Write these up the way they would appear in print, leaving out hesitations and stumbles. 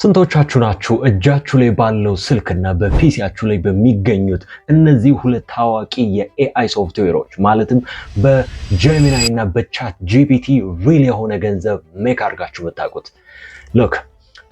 ስንቶቻችሁ ናችሁ እጃችሁ ላይ ባለው ስልክና በ PC ያችሁ ላይ በሚገኙት እነዚህ ሁለት ታዋቂ የ AI ሶፍትዌሮች፣ ማለትም በ Gemini እና በ ChatGPT real የሆነ ገንዘብ make አድርጋችሁ የምታውቁት? Look፣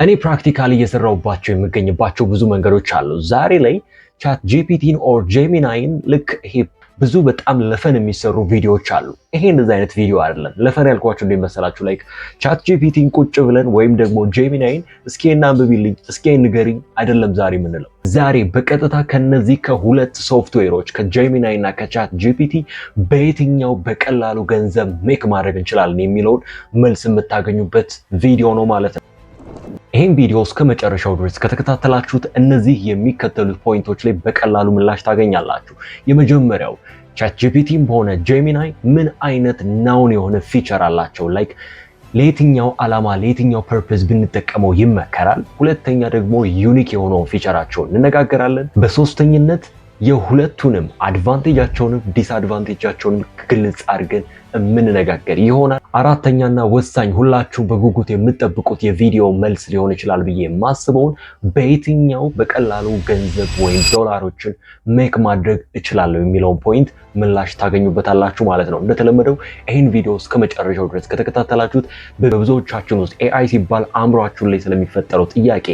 እኔ practically እየሰራሁባቸው የምገኝባቸው ብዙ መንገዶች አሉ። ዛሬ ላይ ChatGPT ን or Gemini ን ልክ ይሄ ብዙ በጣም ለ fun የሚሰሩ ቪዲዮዎች አሉ። ይሄ እንደዚህ አይነት ቪዲዮ አይደለም። ለ fun ያልኳችሁ እንዴት መሰላችሁ? Like ChatGPT ን ቁጭ ብለን ወይም ደግሞ Gemini ን እስኪ አንብቢልኝ፣ እስኪ ንገሪኝ አይደለም ዛሬ የምንለው። ዛሬ በቀጥታ ከነዚህ ከሁለት ሶፍትዌሮች፣ ከ Gemini እና ከ ChatGPT በየትኛው በቀላሉ ገንዘብ make ማድረግ እንችላለን የሚለውን መልስ የምታገኙበት ቪዲዮ ነው ማለት ነው። ይህን ቪዲዮ እስከ መጨረሻው ድረስ ከተከታተላችሁት እነዚህ የሚከተሉት point ኦች ላይ በቀላሉ ምላሽ ታገኛላችሁ። የመጀመሪያው ChatGPT ም ሆነ Gemini ምን አይነት known የሆነ feature አላቸው? Like ለየትኛው ዓላማ፣ ለየትኛው purpose ብንጠቀመው ይመከራል? ሁለተኛ ደግሞ unique የሆነውን feature ኣቸውን እንነጋገራለን። በሶስተኝነት የሁለቱንም advantage ኣቸውንም disadvantage ኣቸውንም ግልጽ አድርገን የምንነጋገር ይሆናል። አራተኛና ወሳኝ፣ ሁላችሁም በጉጉት የምትጠብቁት የቪዲዮ መልስ ሊሆን ይችላል ብዬ የማስበውን በየትኛው በቀላሉ ገንዘብ ወይም ዶላሮችን make ማድረግ እችላለሁ የሚለውን point ምላሽ ታገኙበታላችሁ ማለት ነው። እንደተለመደው ይህን ቪዲዮ እስከ መጨረሻው ድረስ ከተከታተላችሁት በብዙዎቻችን ውስጥ AI ሲባል አእምሯችን ላይ ስለሚፈጠረው ጥያቄ፣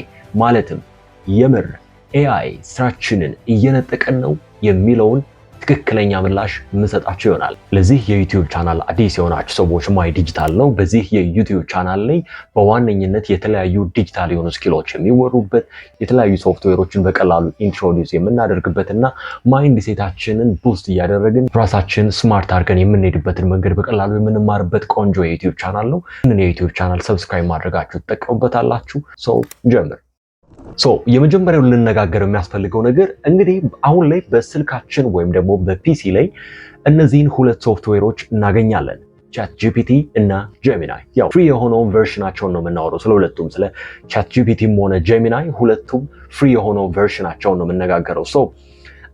ማለትም የምር AI ስራችንን እየነጠቀን ነው የሚለውን ትክክለኛ ምላሽ የምሰጣችሁ ይሆናል። ለዚህ የ YouTube channel አዲስ የሆናችሁ ሰዎች ማይ ዲጂታል ነው። በዚህ የ YouTube channel ላይ በዋነኝነት የተለያዩ ዲጂታል የሆኑ skill ኦች የሚወሩበት፣ የተለያዩ ሶፍትዌሮችን በቀላሉ introduce የምናደርግበት እና mindset ኣችንን boost እያደረግን ራሳችን smart አድርገን የምንሄድበትን መንገድ በቀላሉ የምንማርበት ቆንጆ የ YouTube channel ነው። ይህንን የ YouTube channel subscribe ማድረጋችሁ ትጠቀሙበታላችሁ። So እንጀምር። So የመጀመሪያው ልንነጋገር የሚያስፈልገው ነገር እንግዲህ አሁን ላይ በስልካችን ወይም ደግሞ በ PC ላይ እነዚህን ሁለት ሶፍትዌሮች እናገኛለን፣ ChatGPT እና Gemini። ያው free የሆነውን version ኣቸውን ነው የምናወራው ስለ ሁለቱም፣ ስለ ChatGPT ም ሆነ Gemini ሁለቱም free የሆነው version ኣቸውን ነው የምነጋገረው። So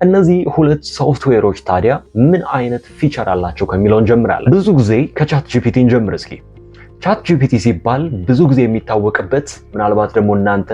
እነዚህ ሁለት ሶፍትዌሮች ታዲያ ምን አይነት feature አላቸው ከሚለው እንጀምራለን። ብዙ ጊዜ ከ ChatGPT እንጀምር እስኪ። ChatGPT ሲባል ብዙ ጊዜ የሚታወቅበት፣ ምናልባት ደግሞ እናንተ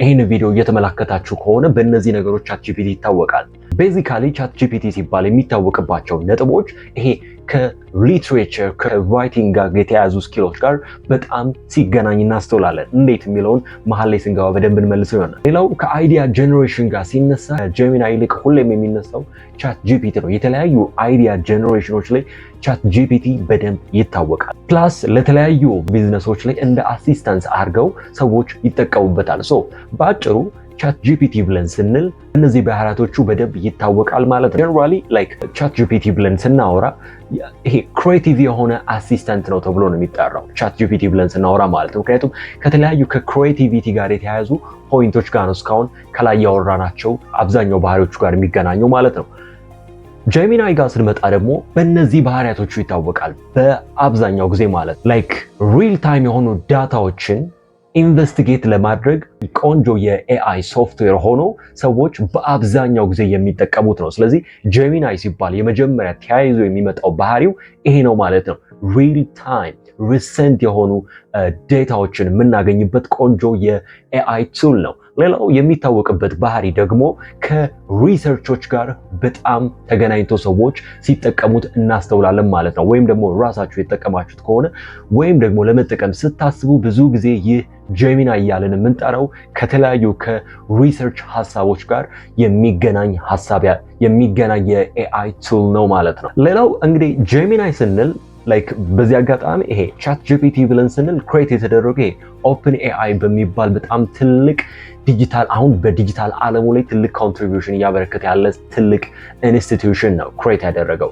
ይህን ቪዲዮ እየተመለከታችሁ ከሆነ፣ በእነዚህ ነገሮች ChatGPT ይታወቃል። Basically ChatGPT ሲባል የሚታወቅባቸው ነጥቦች ይሄ ከ literature፣ ከ writing ጋር የተያያዙ skill ኦች ጋር በጣም ሲገናኝ እናስተውላለን። እንዴት የሚለውን መሀል ላይ ስንገባ በደንብ እንመልሰው ይሆናል። ሌላው ከ idea generation ጋር ሲነሳ Gemini ይልቅ ሁሌም የሚነሳው ChatGPT ነው። የተለያዩ idea generation ኖች ላይ ChatGPT በደንብ ይታወቃል። Plus ለተለያዩ ቢዝነሶች ላይ እንደ assistance አድርገው ሰዎች ይጠቀሙበታል። So በአጭሩ ChatGPT ብለን ስንል እነዚህ ባህሪያቶቹ በደንብ ይታወቃል ማለት ነው። Generally like ChatGPT ብለን ስናወራ ይሄ creative የሆነ assistant ነው ተብሎ ነው የሚጠራው ChatGPT ብለን ስናወራ ማለት ነው። ምክንያቱም ከተለያዩ ከ creativity ጋር የተያያዙ point ኦች ጋር ነው እስካሁን ከላይ ያወራናቸው አብዛኛው ባህሪዎቹ ጋር የሚገናኘው ማለት ነው። Gemini ጋር ስንመጣ ደግሞ በእነዚህ ባህሪያቶቹ ይታወቃል በአብዛኛው ጊዜ ማለት like real time የሆኑ data ዎችን investigate ለማድረግ ቆንጆ የ AI software ሆኖ ሰዎች በአብዛኛው ጊዜ የሚጠቀሙት ነው። ስለዚህ Gemini ሲባል የመጀመሪያ ተያይዞ የሚመጣው ባህሪው ይሄ ነው ማለት ነው። Real time recent የሆኑ data ዎችን የምናገኝበት ቆንጆ የ AI tool ነው። ሌላው የሚታወቅበት ባህሪ ደግሞ ከ research ኦች ጋር በጣም ተገናኝቶ ሰዎች ሲጠቀሙት እናስተውላለን ማለት ነው። ወይም ደግሞ ራሳችሁ የተጠቀማችሁት ከሆነ ወይም ደግሞ ለመጠቀም ስታስቡ ብዙ ጊዜ ይህ Gemini እያልን የምንጠራው ከተለያዩ ከ research ሀሳቦች ጋር የሚገናኝ ሀሳብ፣ የሚገናኝ የ AI tool ነው ማለት ነው። ሌላው እንግዲህ Gemini ስንል like በዚህ አጋጣሚ ይሄ ChatGPT ብለን ስንል create የተደረገው ይሄ OpenAI በሚባል በጣም ትልቅ ዲጂታል፣ አሁን በዲጂታል ዓለሙ ላይ ትልቅ contribution እያበረከተ ያለ ትልቅ institution ነው create ያደረገው።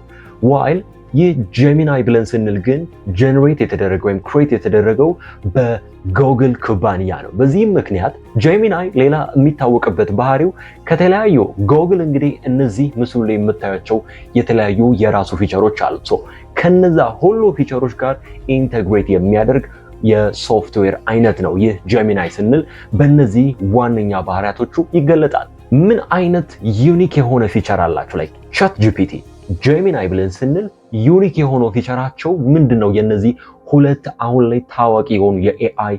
While ይህ Gemini ብለን ስንል ግን generate የተደረገው ወይም create የተደረገው በጎግል ኩባንያ ነው። በዚህም ምክንያት Gemini ሌላ የሚታወቅበት ባህሪው ከተለያዩ ጎግል፣ እንግዲህ እነዚህ ምስሉ ላይ የምታያቸው የተለያዩ የራሱ feature ኦች አሉት። ከነዛ ሁሉ feature ኦች ጋር integrate የሚያደርግ የሶፍትዌር አይነት ነው። ይህ Gemini ስንል በእነዚህ ዋነኛ ባህሪያቶቹ ይገለጣል። ምን አይነት unique የሆነ feature አላቸው? Like ChatGPT፣ Gemini ብለን ስንል unique የሆነው feature ኣቸው ምንድን ነው? የነዚህ ሁለት አሁን ላይ ታዋቂ የሆኑ የ AI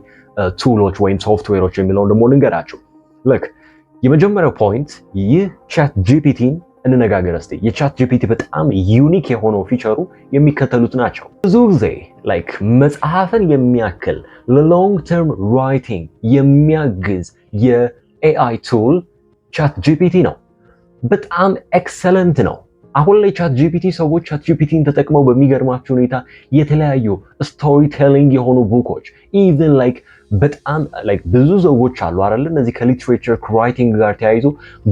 tool ኦች ወይም ሶፍትዌሮች የሚለውን ደግሞ ልንገራችሁ። Look፣ የመጀመሪያው point ይህ ChatGPT ን እንነጋገር እስቲ። የ ChatGPT በጣም unique የሆነው feature ኡ የሚከተሉት ናቸው። ብዙ ጊዜ like መጽሐፍን የሚያክል ለ long term writing የሚያግዝ የ AI tool ChatGPT ነው። በጣም excellent ነው። አሁን ላይ ChatGPT፣ ሰዎች ChatGPT ን ተጠቅመው በሚገርማችሁ ሁኔታ የተለያዩ storytelling የሆኑ book ኦች፣ even like በጣም like ብዙ ሰዎች አሉ አይደል? እነዚህ ከ literature writing ጋር ተያይዞ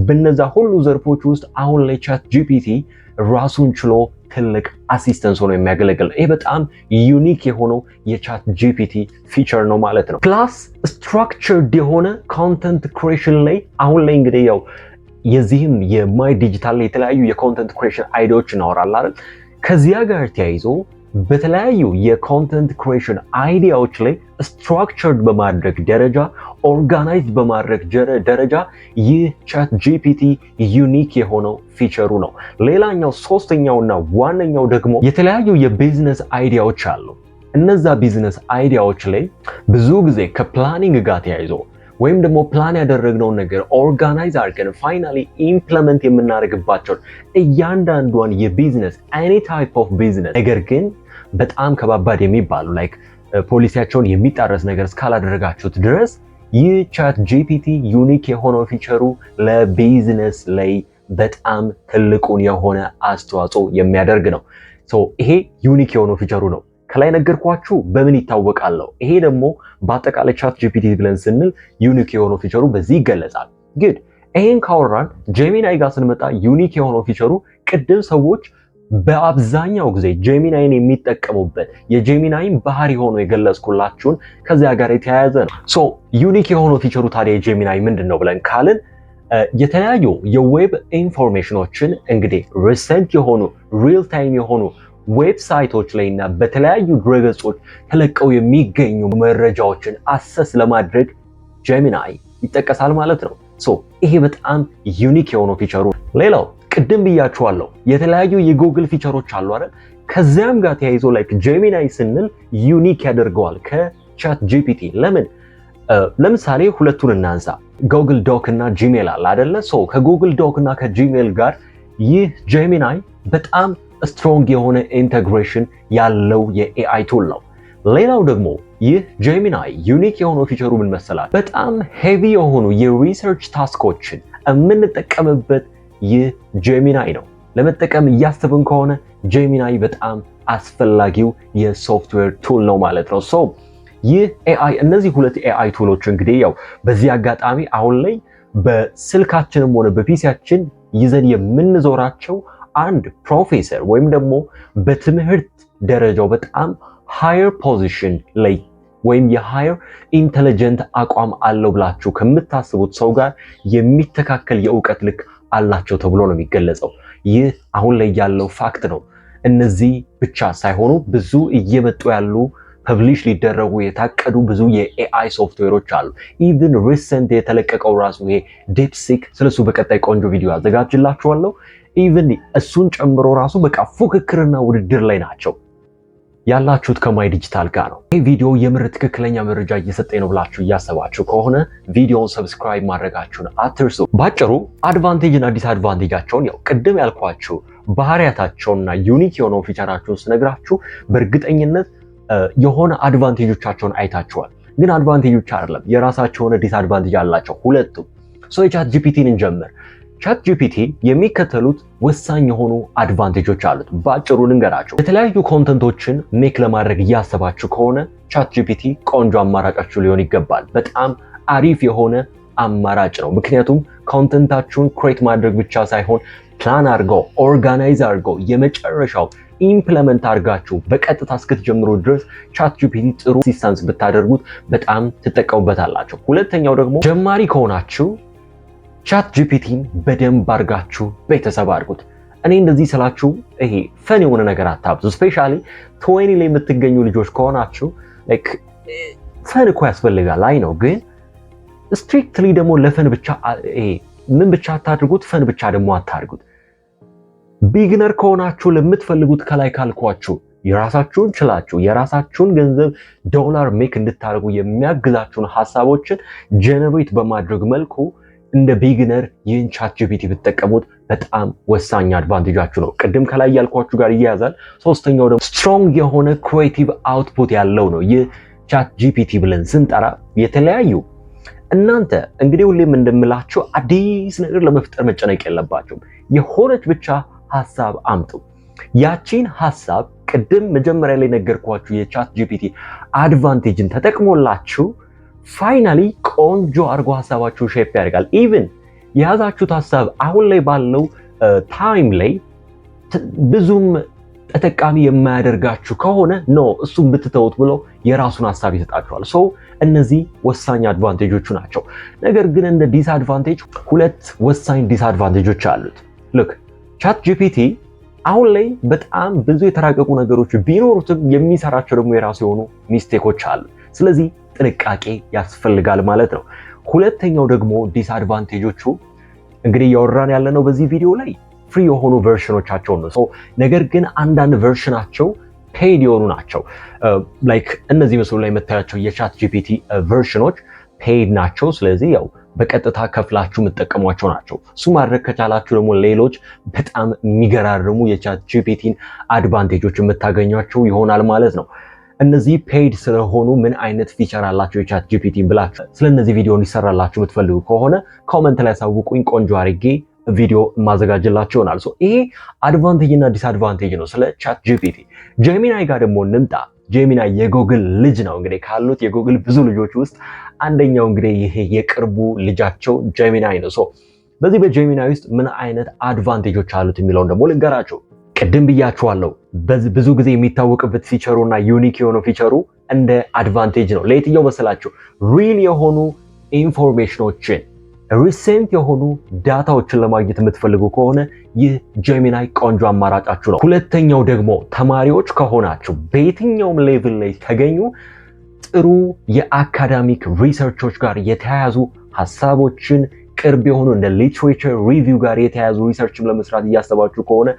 በነዛ ሁሉ ዘርፎች ውስጥ አሁን ላይ ChatGPT ራሱን ችሎ ትልቅ assistance ሆኖ የሚያገለግል ነው። ይሄ በጣም unique የሆነው የ ChatGPT feature ነው ማለት ነው። Plus structured የሆነ content creation ላይ አሁን ላይ እንግዲህ ያው የዚህም የ My Digital ላይ የተለያዩ የ content creation idea ዎች እናወራለን አይደል? ከዚያ ጋር ተያይዞ በተለያዩ የ content creation idea ዎች ላይ structured በማድረግ ደረጃ፣ organized በማድረግ ደረጃ ይህ ChatGPT unique የሆነው feature ኡ ነው። ሌላኛው ሶስተኛውና ዋነኛው ደግሞ የተለያዩ የ business idea ዎች አሉ። እነዛ business idea ዎች ላይ ብዙ ጊዜ ከ planning ጋር ተያይዞ ወይም ደግሞ ፕላን ያደረግነውን ነገር organize አድርገን finally implement የምናደርግባቸውን እያንዳንዷን የ business፣ any type of business፣ ነገር ግን በጣም ከባባድ የሚባሉ like ፖሊሲያቸውን የሚጣረስ ነገር እስካላደረጋችሁት ድረስ ይህ ChatGPT unique የሆነው feature ኡ ለ business ላይ በጣም ትልቁን የሆነ አስተዋጽኦ የሚያደርግ ነው። ይሄ unique የሆነው feature ኡ ነው። ከላይ ነገርኳችሁ በምን ይታወቃል ነው። ይሄ ደግሞ በአጠቃላይ ChatGPT ብለን ስንል unique የሆነው feature ኡ በዚህ ይገለጻል። ግን ይሄን ካወራን Gemini ጋር ስንመጣ unique የሆነው feature ኡ ቅድም ሰዎች በአብዛኛው ጊዜ Gemini ን የሚጠቀሙበት የ Gemini ን ባህሪ ሆኖ የገለጽኩላችሁን ከዚያ ጋር የተያያዘ ነው። So unique የሆነው feature ኡ ታዲያ የ Gemini ምንድን ነው ብለን ካልን የተለያዩ የ web information ኦችን እንግዲህ recent የሆኑ፣ real time የሆኑ website ኦች ላይ እና በተለያዩ ድረገጾች ተለቀው የሚገኙ መረጃዎችን access ለማድረግ Gemini ይጠቀሳል ማለት ነው። So ይሄ በጣም unique የሆነው feature ኡ። ሌላው ቅድም ብያችኋለሁ፣ የተለያዩ የ Google feature ኦች አሉ አይደል? ከዚያም ጋር ተያይዞ like Gemini ስንል unique ያደርገዋል ከ ChatGPT። ለምን? ለምሳሌ ሁለቱን እናንሳ። Google Doc እና Gmail አለ አይደለ? So ከ Google Doc እና ከ Gmail ጋር ይህ Gemini በጣም strong የሆነ integration ያለው የ AI tool ነው። ሌላው ደግሞ ይህ Gemini unique የሆነው feature ኡ ምን መሰላችሁ? በጣም heavy የሆኑ የ research task ኦችን የምንጠቀምበት ይህ Gemini ነው። ለመጠቀም እያሰብን ከሆነ Gemini በጣም አስፈላጊው የ software tool ነው ማለት ነው። So ይህ AI፣ እነዚህ ሁለት AI tool ኦች እንግዲህ ያው በዚህ አጋጣሚ አሁን ላይ በስልካችንም ሆነ በ PC ያችን ይዘን የምንዞራቸው አንድ ፕሮፌሰር ወይም ደግሞ በትምህርት ደረጃው በጣም higher position ላይ ወይም የ higher intelligent አቋም አለው ብላችሁ ከምታስቡት ሰው ጋር የሚተካከል የእውቀት ልክ አላቸው ተብሎ ነው የሚገለጸው። ይህ አሁን ላይ ያለው fact ነው። እነዚህ ብቻ ሳይሆኑ ብዙ እየመጡ ያሉ፣ publish ሊደረጉ የታቀዱ ብዙ የ AI software ኦች አሉ። Even recent የተለቀቀው ራሱ ይሄ DeepSeek፣ ስለሱ በቀጣይ ቆንጆ ቪዲዮ አዘጋጅላችኋለሁ። Even እሱን ጨምሮ ራሱ በቃ ፉክክርና ውድድር ላይ ናቸው። ያላችሁት ከ My Digital ጋር ነው። ይህ ቪዲዮ የምር ትክክለኛ መረጃ እየሰጠኝ ነው ብላችሁ እያሰባችሁ ከሆነ ቪዲዮውን subscribe ማድረጋችሁን አትርሱ። ባጭሩ advantage እና disadvantage ኣቸውን፣ ያው ቅድም ያልኳችሁ ባህሪያታቸውና unique የሆነው feature ኣቸውን ስነግራችሁ በእርግጠኝነት የሆነ advantage ኦቻቸውን አይታችኋል። ግን advantage ኦች አይደለም፣ የራሳቸው የሆነ disadvantage አላቸው ሁለቱም። So የ ChatGPT ን እንጀምር። ChatGPT የሚከተሉት ወሳኝ የሆኑ advantage ኦች አሉት። በአጭሩ ልንገራችሁ። የተለያዩ content ኦችን make ለማድረግ እያሰባችሁ ከሆነ ChatGPT ቆንጆ አማራጫችሁ ሊሆን ይገባል። በጣም አሪፍ የሆነ አማራጭ ነው። ምክንያቱም content ኣችሁን create ማድረግ ብቻ ሳይሆን ፕላን አድርገው፣ organize አድርገው፣ የመጨረሻው implement አድርጋችሁ በቀጥታ እስክትጀምሩ ድረስ ChatGPT ጥሩ assistance ብታደርጉት በጣም ትጠቀሙበታላችሁ። ሁለተኛው ደግሞ ጀማሪ ከሆናችሁ ChatGPT ን በደንብ አድርጋችሁ ቤተሰብ አድርጉት። እኔ እንደዚህ ስላችሁ ይሄ fun የሆነ ነገር አታብዙ። Especially 20 ላይ የምትገኙ ልጆች ከሆናችሁ like fun እኮ ያስፈልጋል፣ I know፣ ግን strictly ደግሞ ለ fun ብቻ፣ ይሄ ምን ብቻ አታድርጉት፣ fun ብቻ ደግሞ አታድርጉት። Beginner ከሆናችሁ ለምትፈልጉት ከላይ ካልኳችሁ የራሳችሁን ችላችሁ የራሳችሁን ገንዘብ ዶላር make እንድታደርጉ የሚያግዛችሁን ሀሳቦችን generate በማድረግ መልኩ እንደ beginner ይህን ChatGPT ብትጠቀሙት በጣም ወሳኝ advantage ኣችሁ ነው። ቅድም ከላይ ያልኳችሁ ጋር ይያያዛል። ሶስተኛው ደግሞ strong የሆነ creative output ያለው ነው። ይህ ChatGPT ብለን ስንጠራ የተለያዩ እናንተ እንግዲህ ሁሌም እንደምላችሁ አዲስ ነገር ለመፍጠር መጨነቅ የለባችሁም። የሆነች ብቻ ሀሳብ አምጡ። ያቺን ሀሳብ ቅድም መጀመሪያ ላይ ነገርኳችሁ የ ChatGPT advantage ን ተጠቅሞላችሁ finally ቆንጆ አድርጎ ሀሳባችሁ shape ያደርጋል። Even የያዛችሁት ሀሳብ አሁን ላይ ባለው time ላይ ብዙም ተጠቃሚ የማያደርጋችሁ ከሆነ no፣ እሱም ብትተውት ብሎ የራሱን ሀሳብ ይሰጣችኋል። So እነዚህ ወሳኝ advantage ኦቹ ናቸው። ነገር ግን እንደ disadvantage ሁለት ወሳኝ disadvantage ኦች አሉት። Look፣ ChatGPT አሁን ላይ በጣም ብዙ የተራቀቁ ነገሮች ቢኖሩትም የሚሰራቸው ደግሞ የራሱ የሆኑ mistake ኦች አሉ። ስለዚህ ጥንቃቄ ያስፈልጋል ማለት ነው። ሁለተኛው ደግሞ disadvantage ኦቹ፣ እንግዲህ እያወራን ያለነው በዚህ ቪዲዮ ላይ free የሆኑ version ኦቻቸውን ነው። ነገር ግን አንዳንድ version ኣቸው paid የሆኑ ናቸው። Like እነዚህ ምስሉ ላይ የምታያቸው የ ChatGPT version ኦች paid ናቸው። ስለዚህ ያው በቀጥታ ከፍላችሁ የምትጠቀሟቸው ናቸው። እሱ ማድረግ ከቻላችሁ ደግሞ ሌሎች በጣም የሚገራርሙ የ ChatGPT ን advantage ኦች የምታገኟቸው ይሆናል ማለት ነው። እነዚህ paid ስለሆኑ ምን አይነት feature አላቸው የ ChatGPT ብላችሁ ስለ እነዚህ ቪዲዮ እንዲሰራላችሁ የምትፈልጉ ከሆነ comment ላይ አሳውቁኝ። ቆንጆ አድርጌ ቪዲዮ ማዘጋጅላችሁ ይሆናል። So ይሄ advantage እና disadvantage ነው ስለ ChatGPT። Gemini ጋር ደግሞ እንምጣ። Gemini የ Google ልጅ ነው። እንግዲህ ካሉት የጎግል ብዙ ልጆች ውስጥ አንደኛው እንግዲህ ይሄ የቅርቡ ልጃቸው Gemini ነው። So በዚህ በ Gemini ውስጥ ምን አይነት advantage ኦች አሉት የሚለውን ደግሞ ልንገራችሁ። ቅድም ብያችኋለሁ። ብዙ ጊዜ የሚታወቅበት feature ኡ እና unique የሆነው feature ኡ እንደ advantage ነው። ለየትኛው መሰላችሁ? Real የሆኑ information ኦችን፣ recent የሆኑ data ዎችን ለማግኘት የምትፈልጉ ከሆነ ይህ Gemini ቆንጆ አማራጫችሁ ነው። ሁለተኛው ደግሞ ተማሪዎች ከሆናችሁ በየትኛውም level ላይ ተገኙ ጥሩ የ academic research ኦች ጋር የተያያዙ ሀሳቦችን፣ ቅርብ የሆኑ እንደ literature review ጋር የተያያዙ research ም ለመስራት እያሰባችሁ ከሆነ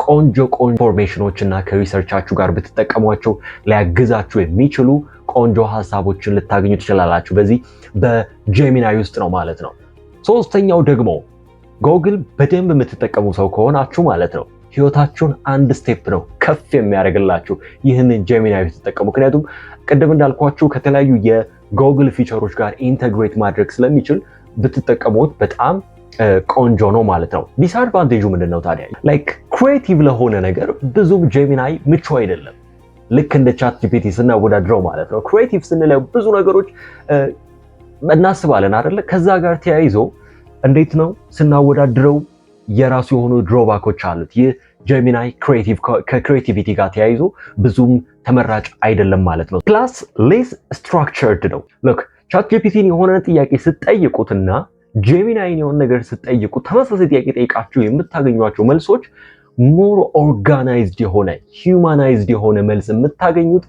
ቆንጆ ቆንጆ information ኦች እና ከ research ኣችሁ ጋር ብትጠቀሟቸው ሊያግዛችሁ የሚችሉ ቆንጆ ሀሳቦችን ልታገኙ ትችላላችሁ። በዚህ በ Gemini ውስጥ ነው ማለት ነው። ሶስተኛው ደግሞ ጎግል በደንብ የምትጠቀሙ ሰው ከሆናችሁ ማለት ነው ህይወታችሁን አንድ step ነው ከፍ የሚያደርግላችሁ ይህንን Gemini ብትጠቀሙ። ምክንያቱም ቅድም እንዳልኳችሁ ከተለያዩ የ Google feature ኦች ጋር integrate ማድረግ ስለሚችል ብትጠቀሙት በጣም ቆንጆ ነው ማለት ነው። Disadvantage ኡ ምንድን ነው ታዲያ? Like creative ለሆነ ነገር ብዙም Gemini ምቹ አይደለም። ልክ እንደ ChatGPT ስናወዳድረው ማለት ነው። Creative ስንለው ብዙ ነገሮች እናስባለን አይደለ? ከዛ ጋር ተያይዞ እንዴት ነው ስናወዳድረው የራሱ የሆኑ drawback ኦች አሉት። ይህ Gemini ከ creativity ጋር ተያይዞ ብዙም ተመራጭ አይደለም ማለት ነው። Plus less structured ነው። Look፣ ChatGPT ን የሆነ ጥያቄ ስትጠይቁትና Gemini ን የሆነ ነገር ስትጠይቁት፣ ተመሳሳይ ጥያቄ ጠይቃችሁ የምታገኟቸው መልሶች more organized የሆነ፣ humanized የሆነ መልስ የምታገኙት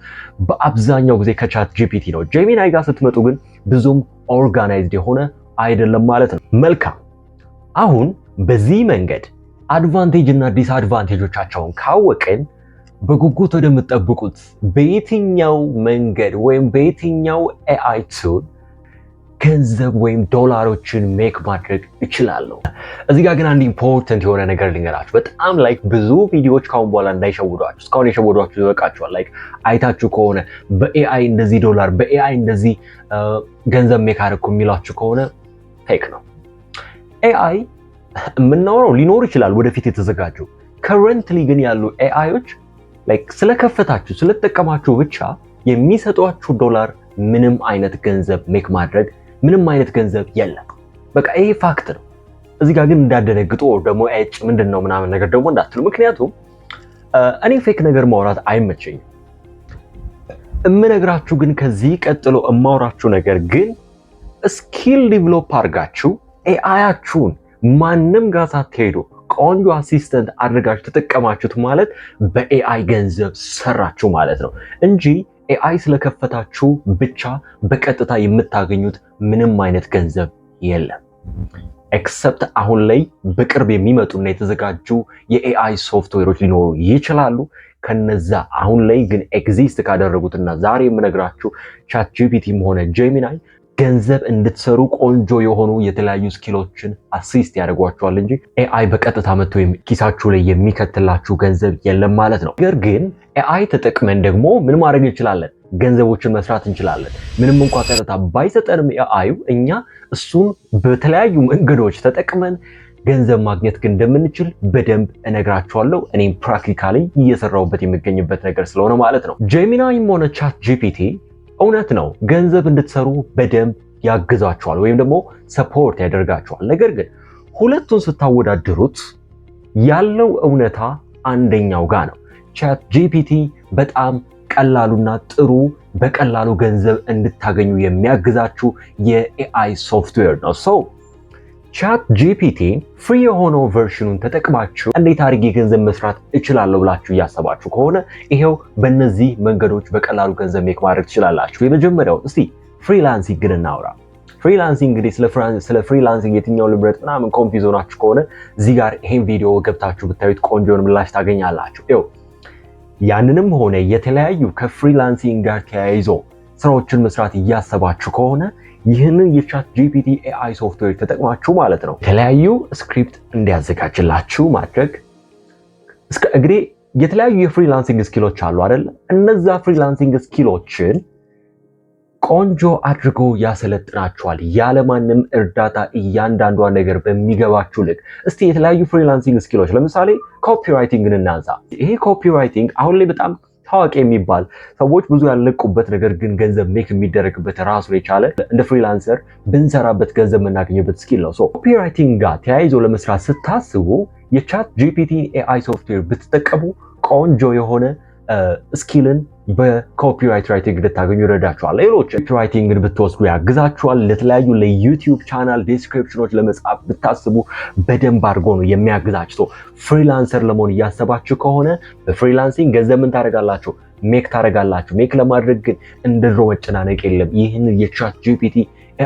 በአብዛኛው ጊዜ ከ ChatGPT ነው። Gemini ጋር ስትመጡ ግን ብዙም organized የሆነ አይደለም ማለት ነው። መልካም፣ አሁን በዚህ መንገድ advantage እና disadvantage ኦቻቸውን ካወቅን በጉጉት ወደምትጠብቁት በየትኛው መንገድ ወይም በየትኛው AI tool ገንዘብ ወይም ዶላሮችን make ማድረግ እችላለሁ? እዚህ ጋር ግን አንድ important የሆነ ነገር ልንገራችሁ። በጣም like ብዙ ቪዲዮዎች ካሁን በኋላ እንዳይሸውዷችሁ፣ እስካሁን የሸወዷችሁ ይበቃችኋል። Like አይታችሁ ከሆነ በ AI እንደዚህ ዶላር፣ በ AI እንደዚህ ገንዘብ make አደረኩ የሚሏችሁ ከሆነ fake ነው። AI የምናወራው ሊኖር ይችላል ወደፊት የተዘጋጁ፣ currently ግን ያሉ AI ዎች like ስለከፈታችሁ ስለተጠቀማችሁ ብቻ የሚሰጧችሁ ዶላር ምንም አይነት ገንዘብ make ማድረግ ምንም አይነት ገንዘብ የለም። በቃ ይሄ fact ነው። እዚህ ጋር ግን እንዳትደነግጡ ደግሞ ኤጭ ምንድን ነው ምናምን ነገር ደግሞ እንዳትሉ። ምክንያቱም እኔ fake ነገር ማውራት አይመቸኝም። እምነግራችሁ ግን ከዚህ ቀጥሎ እማውራችሁ ነገር ግን skill develop አድርጋችሁ AI ያችሁን ማንም ጋር ሳትሄዱ ቆንጆ assistant አድርጋችሁ ተጠቀማችሁት ማለት በ AI ገንዘብ ሰራችሁ ማለት ነው እንጂ AI ስለከፈታችሁ ብቻ በቀጥታ የምታገኙት ምንም አይነት ገንዘብ የለም። Except አሁን ላይ በቅርብ የሚመጡና የተዘጋጁ የ AI software ኦች ሊኖሩ ይችላሉ። ከነዛ አሁን ላይ ግን exist ካደረጉትና ዛሬ የምነግራችሁ ChatGPT ም ሆነ Gemini ገንዘብ እንድትሰሩ ቆንጆ የሆኑ የተለያዩ skill ኦችን assist ያደርጓችኋል እንጂ AI በቀጥታ መጥቶ ኪሳችሁ ላይ የሚከትላችሁ ገንዘብ የለም ማለት ነው። ነገር ግን AI ተጠቅመን ደግሞ ምን ማድረግ እንችላለን? ገንዘቦችን መስራት እንችላለን። ምንም እንኳ ቀጥታ ባይሰጠንም AI ዩ እኛ እሱን በተለያዩ መንገዶች ተጠቅመን ገንዘብ ማግኘት ግን እንደምንችል በደንብ እነግራችኋለሁ። እኔም practically እየሰራሁበት የሚገኝበት ነገር ስለሆነ ማለት ነው። Gemini ም ሆነ ChatGPT እውነት ነው ገንዘብ እንድትሰሩ በደንብ ያግዛችኋል ወይም ደግሞ support ያደርጋችኋል። ነገር ግን ሁለቱን ስታወዳድሩት ያለው እውነታ አንደኛው ጋር ነው። ChatGPT በጣም ቀላሉና ጥሩ በቀላሉ ገንዘብ እንድታገኙ የሚያግዛችሁ የ AI software ነው። So ChatGPT free የሆነው version ኑን ተጠቅማችሁ እንዴት አድርጌ ገንዘብ መስራት እችላለሁ ብላችሁ እያሰባችሁ ከሆነ ይሄው በእነዚህ መንገዶች በቀላሉ ገንዘብ make ማድረግ ትችላላችሁ። የመጀመሪያው እስቲ freelancing ን እናውራ። Freelancing እንግዲህ ስለ freelancing የትኛው ልምረጥ ምናምን confuse ሆናችሁ ከሆነ እዚህ ጋር ይሄን ቪዲዮ ገብታችሁ ብታዩት ቆንጆን ምላሽ ታገኛላችሁ። ይኸው ያንንም ሆነ የተለያዩ ከ freelancing ጋር ተያይዞ ስራዎችን መስራት እያሰባችሁ ከሆነ ይህንን የ ChatGPT AI software ተጠቅማችሁ ማለት ነው የተለያዩ script እንዲያዘጋጅላችሁ ማድረግ። እንግዲህ የተለያዩ የ freelancing skill ኦች አሉ አይደል? እነዛ freelancing skill ኦችን ቆንጆ አድርጎ ያሰለጥናችኋል ያለማንም እርዳታ እያንዳንዷን ነገር በሚገባችሁ ልክ። እስቲ የተለያዩ freelancing skill ኦች ለምሳሌ copywriting ን እናንሳ። ይሄ copywriting አሁን ላይ በጣም ታዋቂ የሚባል ሰዎች ብዙ ያልነቁበት ነገር ግን ገንዘብ make የሚደረግበት ራሱን የቻለ እንደ freelancer ብንሰራበት ገንዘብ የምናገኝበት skill ነው። Copywriting ጋር ተያይዞ ለመስራት ስታስቡ የ ChatGPT AI software ብትጠቀሙ ቆንጆ የሆነ skill ን በ copyright writing እንድታገኙ ይረዳችኋል። ሌሎች writing ን ብትወስዱ ያግዛችኋል። ለተለያዩ ለ YouTube channel description ኖች ለመጻፍ ብታስቡ በደንብ አድርጎ ነው የሚያግዛችሁ። Freelancer ለመሆን እያሰባችሁ ከሆነ በ freelancing ገንዘብ ምን ታደርጋላችሁ? Make ታደርጋላችሁ። Make ለማድረግ ግን እንደ ድሮ መጨናነቅ የለም። ይህንን የ ChatGPT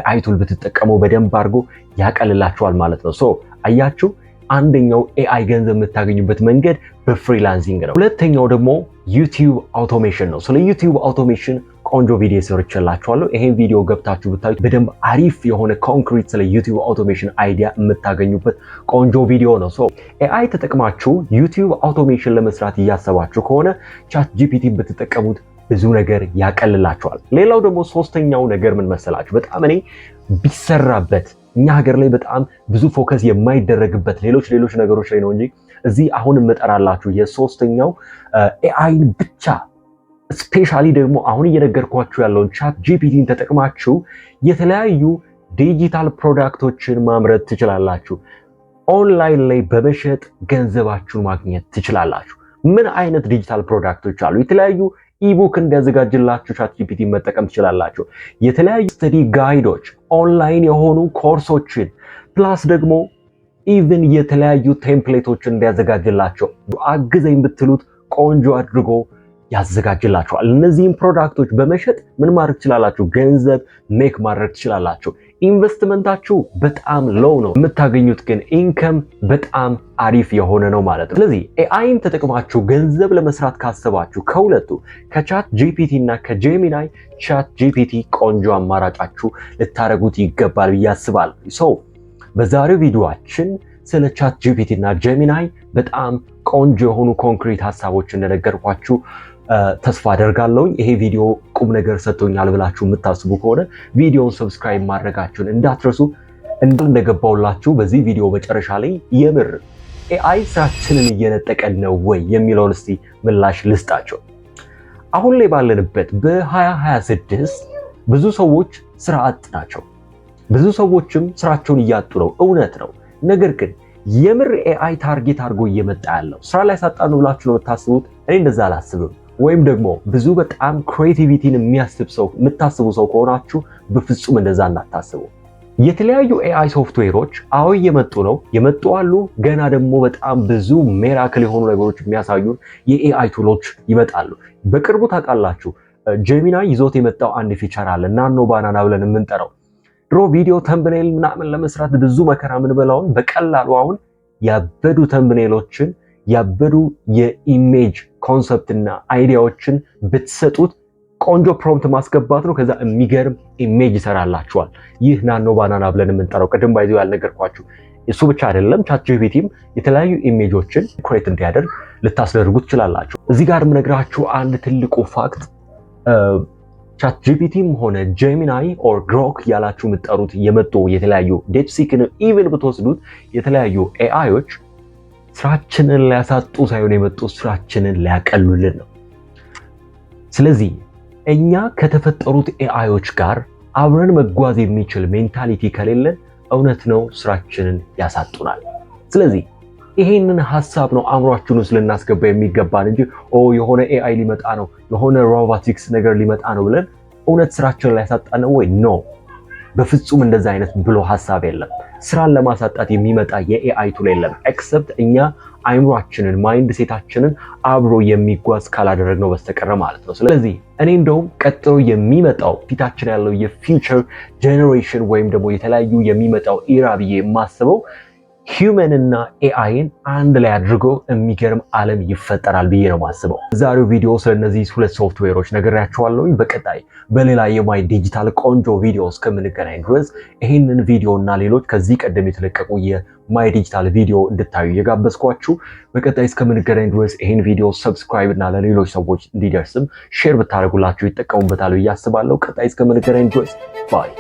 AI tool ብትጠቀሙ በደንብ አድርጎ ያቀልላችኋል ማለት ነው። So አያችሁ፣ አንደኛው AI ገንዘብ የምታገኙበት መንገድ በ freelancing ነው። ሁለተኛው ደግሞ YouTube automation ነው። ስለ YouTube automation ቆንጆ ቪዲዮ ሰርቼላችኋለሁ። ይሄን ቪዲዮ ገብታችሁ ብታዩት በደንብ አሪፍ የሆነ ኮንክሪት ስለ YouTube automation idea የምታገኙበት ቆንጆ ቪዲዮ ነው። So AI ተጠቅማችሁ YouTube automation ለመስራት እያሰባችሁ ከሆነ ChatGPT ብትጠቀሙት ብዙ ነገር ያቀልላችኋል። ሌላው ደግሞ ሶስተኛው ነገር ምን መሰላችሁ? በጣም እኔ ቢሰራበት እኛ ሀገር ላይ በጣም ብዙ focus የማይደረግበት ሌሎች ሌሎች ነገሮች ላይ ነው እንጂ እዚህ አሁን የምጠራላችሁ የሶስተኛው AI ን ብቻ specially ደግሞ አሁን እየነገርኳችሁ ያለውን ChatGPT ን ተጠቅማችሁ የተለያዩ digital product ኦችን ማምረት ትችላላችሁ። ኦንላይን ላይ በመሸጥ ገንዘባችሁን ማግኘት ትችላላችሁ። ምን አይነት digital product ኦች አሉ? የተለያዩ ebook እንዲያዘጋጅላችሁ ChatGPT መጠቀም ትችላላችሁ። የተለያዩ study guide ኦች፣ ኦንላይን የሆኑ ኮርሶችን plus ደግሞ even የተለያዩ template ኦችን እንዲያዘጋጅላቸው አግዘኝ ብትሉት ቆንጆ አድርጎ ያዘጋጅላችኋል። እነዚህም product ኦች በመሸጥ ምን ማድረግ ትችላላችሁ? ገንዘብ make ማድረግ ትችላላችሁ። ኢንቨስትመንታችሁ በጣም low ነው፣ የምታገኙት ግን income በጣም አሪፍ የሆነ ነው ማለት ነው። ስለዚህ AI ን ተጠቅማችሁ ገንዘብ ለመስራት ካሰባችሁ ከሁለቱ ከ ChatGPT እና ከ Gemini ChatGPT ቆንጆ አማራጫችሁ ልታደርጉት ይገባል ብዬ አስባለሁ። So በዛሬው ቪዲዮአችን ስለ ChatGPT እና Gemini በጣም ቆንጆ የሆኑ ኮንክሪት ሀሳቦች እንደነገርኳችሁ ተስፋ አደርጋለሁኝ። ይሄ ቪዲዮ ቁም ነገር ሰጥቶኛል ብላችሁ የምታስቡ ከሆነ ቪዲዮውን subscribe ማድረጋችሁን እንዳትረሱ። እንደገባውላችሁ በዚህ ቪዲዮ መጨረሻ ላይ የምር AI ስራችንን እየነጠቀን ነው ወይ የሚለውን እስቲ ምላሽ ልስጣቸው። አሁን ላይ ባለንበት በ2026 ብዙ ሰዎች ስራ አጥ ናቸው። ብዙ ሰዎችም ስራቸውን እያጡ ነው። እውነት ነው። ነገር ግን የምር AI target አድርጎ እየመጣ ያለው ስራ ላይ ሳጣ ነው ብላችሁ ነው የምታስቡት? እኔ እንደዛ አላስብም። ወይም ደግሞ ብዙ በጣም creativity ን የሚያስብ ሰው የምታስቡ ሰው ከሆናችሁ በፍጹም እንደዛ እንዳታስቡ። የተለያዩ AI software ኦች አዎ እየመጡ ነው፣ የመጡ አሉ። ገና ደግሞ በጣም ብዙ miracle የሆኑ ነገሮች የሚያሳዩን የ AI tool ኦች ይመጣሉ። በቅርቡ ታውቃላችሁ Gemini ይዞት የመጣው አንድ feature አለ፣ Nano Banana ብለን የምንጠራው። ድሮ ቪዲዮ thumbnail ምናምን ለመስራት ብዙ መከራ የምንበላውን በቀላሉ አሁን ያበዱ thumbnail ኦችን ያበዱ የ image Concept እና idea ዎችን ብትሰጡት ቆንጆ prompt ማስገባት ነው። ከዛ የሚገርም image ይሰራላችኋል። ይህ Nano Banana ብለን የምንጠራው ቅድም by the way ያልነገርኳችሁ እሱ ብቻ አይደለም። ChatGPT ም የተለያዩ image ኦችን create እንዲያደርግ ልታስደርጉ ትችላላችሁ። እዚህ ጋር የምነግራችሁ አንድ ትልቁ fact ChatGPT ም ሆነ Gemini or Grok ያላችሁ የምትጠሩት የመጡ የተለያዩ DeepSeek ን even ብትወስዱት የተለያዩ AI ዎች ስራችንን ሊያሳጡ ሳይሆን የመጡ ስራችንን ሊያቀሉልን ነው። ስለዚህ እኛ ከተፈጠሩት AI ዎች ጋር አብረን መጓዝ የሚችል mentality ከሌለን እውነት ነው ስራችንን ያሳጡናል። ስለዚህ ይሄንን ሀሳብ ነው አእምሯችን ውስጥ ልናስገባ የሚገባን እንጂ ኦ የሆነ AI ሊመጣ ነው፣ የሆነ ሮቦቲክስ ነገር ሊመጣ ነው ብለን እውነት ስራችንን ሊያሳጣን ነው ወይ? No፣ በፍጹም እንደዛ አይነት ብሎ ሀሳብ የለም። ስራን ለማሳጣት የሚመጣ የ AI tool የለም፣ except እኛ አይምሯችንን mindset ኣችንን አብሮ የሚጓዝ ካላደረግነው በስተቀር ማለት ነው። ስለዚህ እኔ እንደውም ቀጥሎ የሚመጣው ፊታችን ያለው የ future generation ወይም ደግሞ የተለያዩ የሚመጣው era ብዬ የማስበው human እና AI ን አንድ ላይ አድርጎ የሚገርም ዓለም ይፈጠራል ብዬ ነው የማስበው። ዛሬው ቪዲዮ ስለነዚህ ሁለት ሶፍትዌሮች ነግሬያችኋለሁ። በቀጣይ በሌላ የ My Digital ቆንጆ ቪዲዮ እስከምንገናኝ ድረስ ይህንን ቪዲዮ እና ሌሎች ከዚህ ቀደም የተለቀቁ የ My Digital ቪዲዮ እንድታዩ እየጋበዝኳችሁ በቀጣይ እስከምንገናኝ ድረስ ይህን ቪዲዮ subscribe እና ለሌሎች ሰዎች እንዲደርስም share ብታደርጉላቸው ይጠቀሙበታል ብዬ አስባለሁ። ቀጣይ እስከምንገናኝ ድረስ bye።